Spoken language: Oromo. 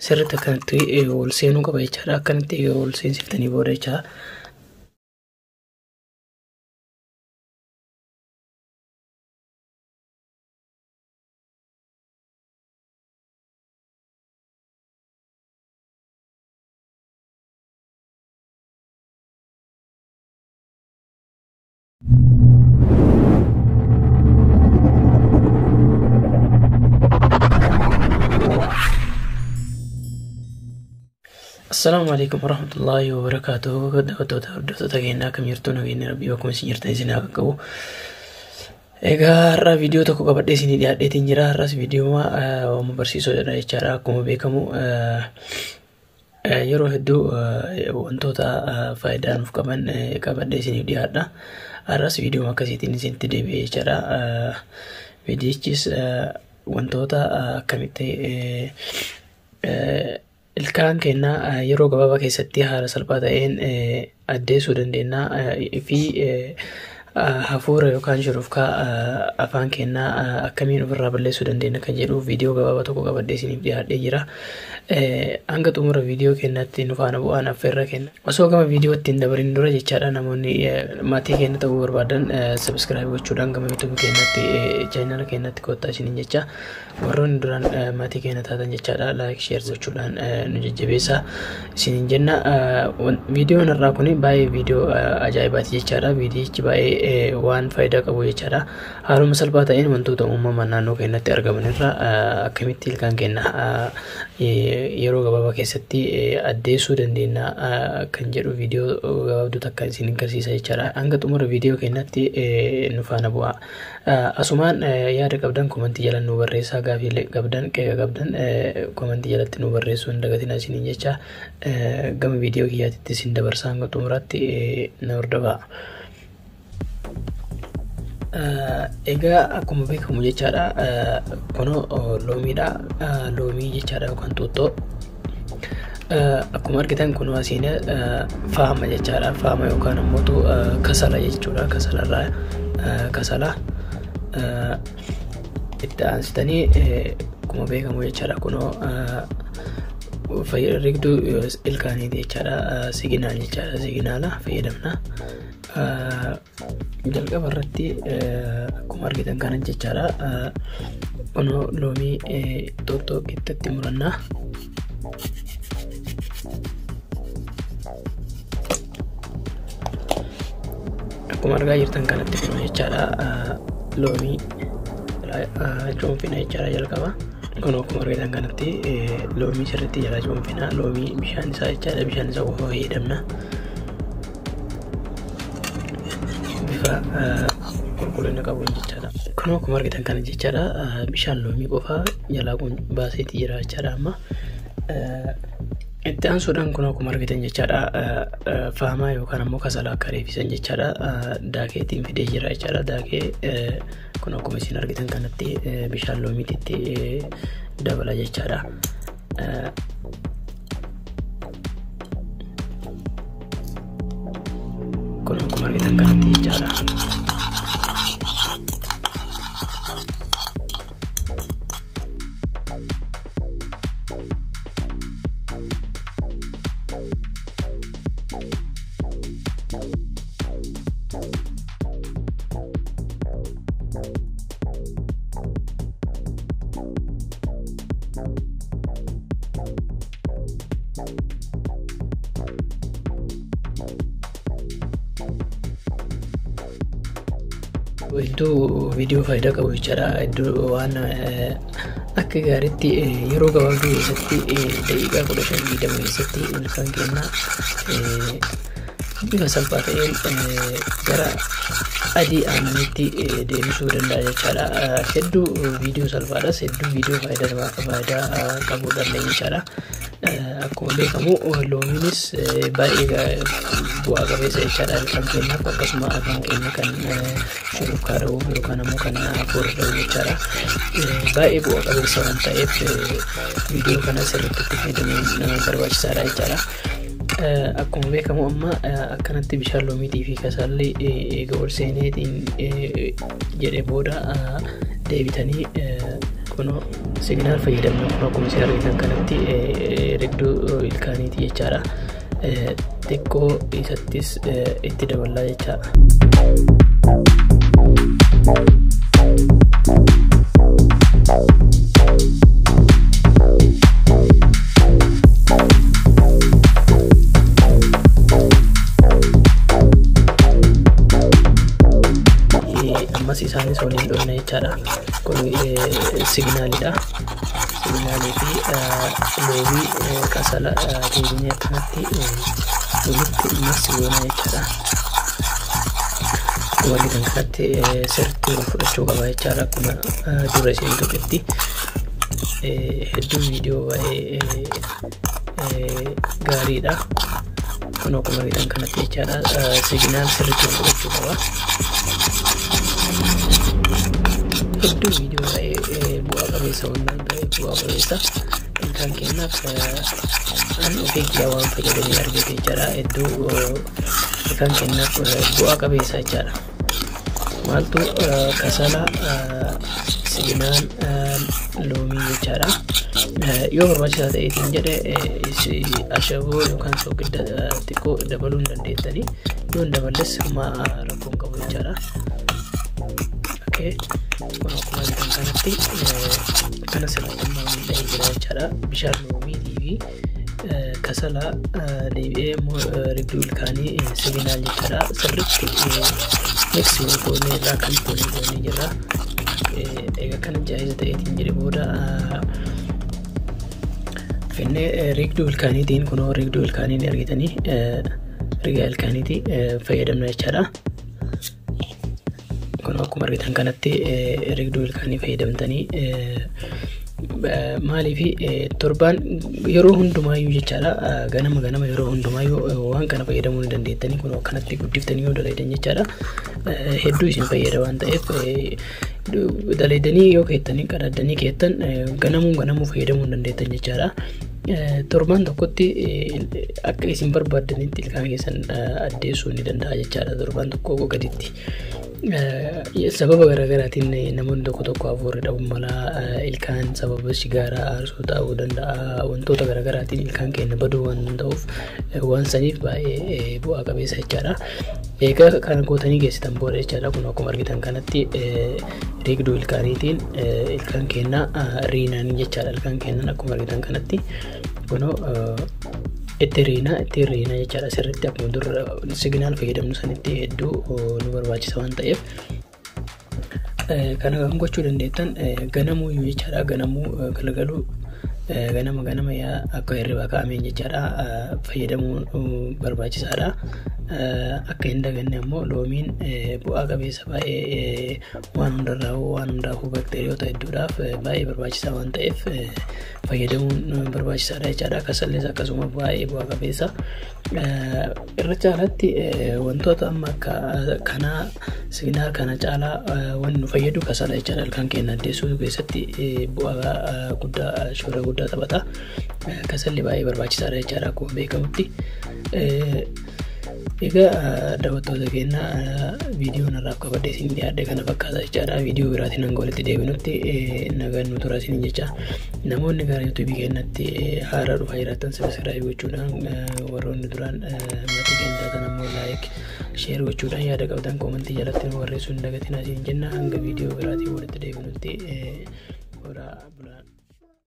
Sirriitti akkanatti wal seenuu qaba jechaadha. Akkanatti wal seensiftanii booda jechaadha. Assalaamu alaikum warahmatullaahi wabarakaatuh. Daawwattoota hordoftoota keenyaa akkam jirtu? Nageenya Rabbii bakkuma isin jirtan isin haa qaqqabu. Egaa har'a viidiyoo tokko qabadhee isinii dhiyaadheetiin jira. Har'as viidiyoo waan barsiisoodha jechaadha. Akkuma beekamu yeroo hedduu wantoota faayidaa nuuf qaban qabadhee isiniif dhiyaadha. Har'as viidiyoo akkasiitiin isinitti deebi'e jechaadha. Viidiyichis wantoota akkamitti ilkaan keenyaa yeroo gabaabaa keessatti haala salphaa ta'een addeessuu dandeenya fi hafuura yookaan shurufkaa afaan keenyaa akkamiin ofirraa balleessuu dandeenya kan jedhu viidiyoo gabaabaa tokko qabadhee isiniif dhiyaadhee jira. Hanga xumura viidiyoo keenyaatti nu faana bu'aan affeerra kenna. Osoo gama viidiyootti hin dabarin dura jechaadha, namoonni maatii keenya ta'uu barbaadan subscribe gochuudhaan gama YouTube keenyaatti, chaanala keenyaatti kottaa isiniin jecha. Warroonni duraan maatii keenya taatan jechaadha, like, share gochuudhaan nu jajjabeessaa isiniin jenna. Viidiyoon irraa kun baay'ee viidiyoo ajaa'ibaati jechaadha. Viidiyichi baay'ee waan faayidaa qabu jechaadha. Haaluma salphaa ta'een wantoota uumamaan naannoo keenyatti argaman irraa akkamitti ilkaan keenya yeroo gabaabaa keessatti addeessuu dandeenya kan jedhu viidiyoo gabaabduu takka isin agarsiisa jechaadha. Hanga xumura viidiyoo keenyatti nu faana bu'aa. Asumaan yaada qabdan komantii jala nu barreessaa. Gaafii qabdan, qeeqa qabdan komantii jalatti nu barreessuu hin dagatinaa isiniin jecha. Gama viidiyoo kiyyaatitti isin dabarsaa, hanga xumuraatti na hordofaa. Egaa akkuma beekamu jechaadha, kunoo loomiidha. Loomii jechaadha yookaan xuuxxoo. Akkuma argitan kunoo asiin faama jechaadha. Faama yookaan ammoo kasala jechuudha. Kasalarraa kasala itti aansitanii akkuma beekamu jechaadha, kunoo rigduu ilkaaniiti jechaadha. Siginaal jechaadha. Siginaala fayyadamna. Jalqaba irratti akkuma argitan kana jechaadha, kunoo loomii xuuxxoo qixxatti murannaa. Akkuma argaa jirtan kanatti kunoo jechaadha, loomii cuunfina jechaadha jalqaba. Kunoo akkuma argitan kanatti loomii sirriitti jalaa cuunfina. Loomii bishaan isaa jechaadha, bishaan isaa qofa fayyadamna. Bifa qulqullina qabuun jechaadha. Kunoo akkuma argitan kana jechaadha, bishaan loomii qofa jalaa baaseeti jira jechaadha amma. Itti aansuudhaan kun akkuma argitan jechaadha, faamaa yookaan ammoo kasala akka reefisan jechaadha, daakeetiin fidee jira jechaadha. Daakee kun akkuma isin argitan kanatti bishaan loomiitti dabala jechaadha. Kun akkuma argitan kanatti jechaadha. Hedduu viidiyoo faayidaa qabu jechaadha. Hedduu waan akka gaariitti yeroo gabaabduu keessatti, daqiiqaa 15 20 keessatti ilkaan keenya bifa salphaa ta'een gara adii aannaniitti deebisuu danda'a jechaadha. Hedduu viidiyoo salphaadhas, hedduu viidiyoo faayidaa qabudha jechaadha. Akkuma beekamu loomiinis baay'ee bu'aa qabeessa jechaadha ilkaan keenyaaf, akkasuma afaan keenya kan shurufkaa dha'uuf yookaan ammoo kan hafuura dha'u jechaadha. Baay'ee bu'aa qabeessa waan ta'eef viidiyoo kana sirriitti itti fayyadamuun barbaachisaadha jechaadha. Akkuma beekamu amma akkanatti bishaan loomiitii fi kasalli eega ol seeneetiin jedhe booda deebitanii Kunoo Signal fayyadamna, kun akkuma isin argitan kanatti rigduu ilkaaniiti jechaadha. Xiqqoo isattis itti daballaa jechaadha. Ammas isaanis waliin dhoofna jechaadha. Kun Signalidha. Signalii fi loomii kasala deebinee akkanatti walitti mix goona jechaadha. Akkuma argitan kanatti sirriitti wal fudhachuu qaba jechaadha. Akkuma dura isin tuqetti hedduu viidiyoo baay'ee gaariidha. Kun akkuma argitan kanatti jechaadha. Signal sirriitti wal fudhachuu qaba. Hedduu viidiyoo baay'ee bu'aa qabeessa, waan baay'ee bu'aa qabeessa ilkaan keenyaaf an ofii kiyyaa waan fayyadamee argate jechaadha. Hedduu ilkaan keenyaaf bu'aa qabeessa jechaadha. Maaltu kasala, Signal, loomii jechaadha. Yoo barbaachisaa ta'eetiin jedhe ashaboo yookaan soogidda xiqqoo dabaluu hin dandeettanii, yoo hin daballes homaa rakkoon qabu jechaadha. Okay. Kun akkuma argitan kanatti kana sirriitti immoo miidhagee jira jechaadha. Bishaan loomiitii fi kasala deebi'ee immoo rigduu ilkaanii Signal jechaadha. Sirriitti mix goonee irraa akkamitti waliin goonee jirra. Egaa kana jaayiza ta'eetiin jedhe booda finnee rigduu ilkaaniitiin, kunoo rigduu ilkaanii ni argitanii, rigaa ilkaaniitii fayyadamna jechaadha. Kun akkuma argitan kanatti rigduu ilkaanii fayyadamtanii maaliif torbaan yeroo hundumaayyuu jechaadha, ganama ganama yeroo hundumaayyuu waan kana fayyadamuu ni dandeettanii. Kun akkanatti guddiftanii yoo dalaydan jechaadha, hedduu isin fayyada waan ta'eef dalaydanii yoo keettanii qadaddanii keettan ganamuu ganamuu fayyadamuu ni dandeettan jechaadha. Torbaan tokkotti akka isin barbaaddanitti ilkaan keessan addeessuu ni danda'a jechaadha, torbaan tokko gaditti. Sababa garaagaraatiin namoonni tokko tokko hafuurri dhabuu mala, ilkaan sababa sigaaraa aarsuu ta'uu danda'a, wantoota garaagaraatiin ilkaan keenya baduu waan danda'uuf waan saniif baay'ee bu'aa qabeessa jechaadha. Egaa kana gootanii geessitan booda jechaadha, kun akkuma argitan kanatti rigduu ilkaaniitiin ilkaan keenya riinaan jechaadha. Ilkaan keenyan akkuma argitan kanatti kunoo itti riinaa, itti riinaa jechaadha. Sirriitti akkuma dura Signal fayyadamnu sanitti hedduu nu barbaachisa waan ta'eef kana kan gochuu dandeettan ganamuu jechaadha. Ganamuu galgaluu, ganama ganama yaa akka hirribaa kaa'ameen jechaadha fayyadamuun barbaachisaadha. Akka hin daganne ammoo loomiin bu'aa qabeessa baay'ee waan hundarraa, waan hundaafuu bakteeriyoota hedduudhaaf baay'ee barbaachisaa waan ta'eef fayyadamuun barbaachisaadha jechaadha. Kasallees akkasuma baay'ee bu'aa qabeessa. Irra caalaatti wantoota amma akka kanaa Signal kana caalaa wanni nu fayyadu kasala jechaadha. Ilkaan keenya addeessuu keessatti bu'aa guddaa, shoora guddaa taphata. Kasalli baay'ee barbaachisaadha jechaadha akkuma beekamutti. Egaa daawwattoota keenya, viidiyoon har'aaf qabadhee isin dhiyaadhe kana fakkaata jechaadha. Viidiyoo biraatiin hanga walitti deebinutti nagaan nu tura isin jecha. Namoonni gara YouTubeii keenyatti haaraa dhufaa jiraatan subscribe gochuudhaan, warroonni duraan maatii keenya taatan ammoo like, share gochuudhaan, yaada qabdan commentii jalatti nu barreessuu hin dagatinaa isin jenna. Hanga viidiyoo biraatiin walitti deebinutti horaa bulaa.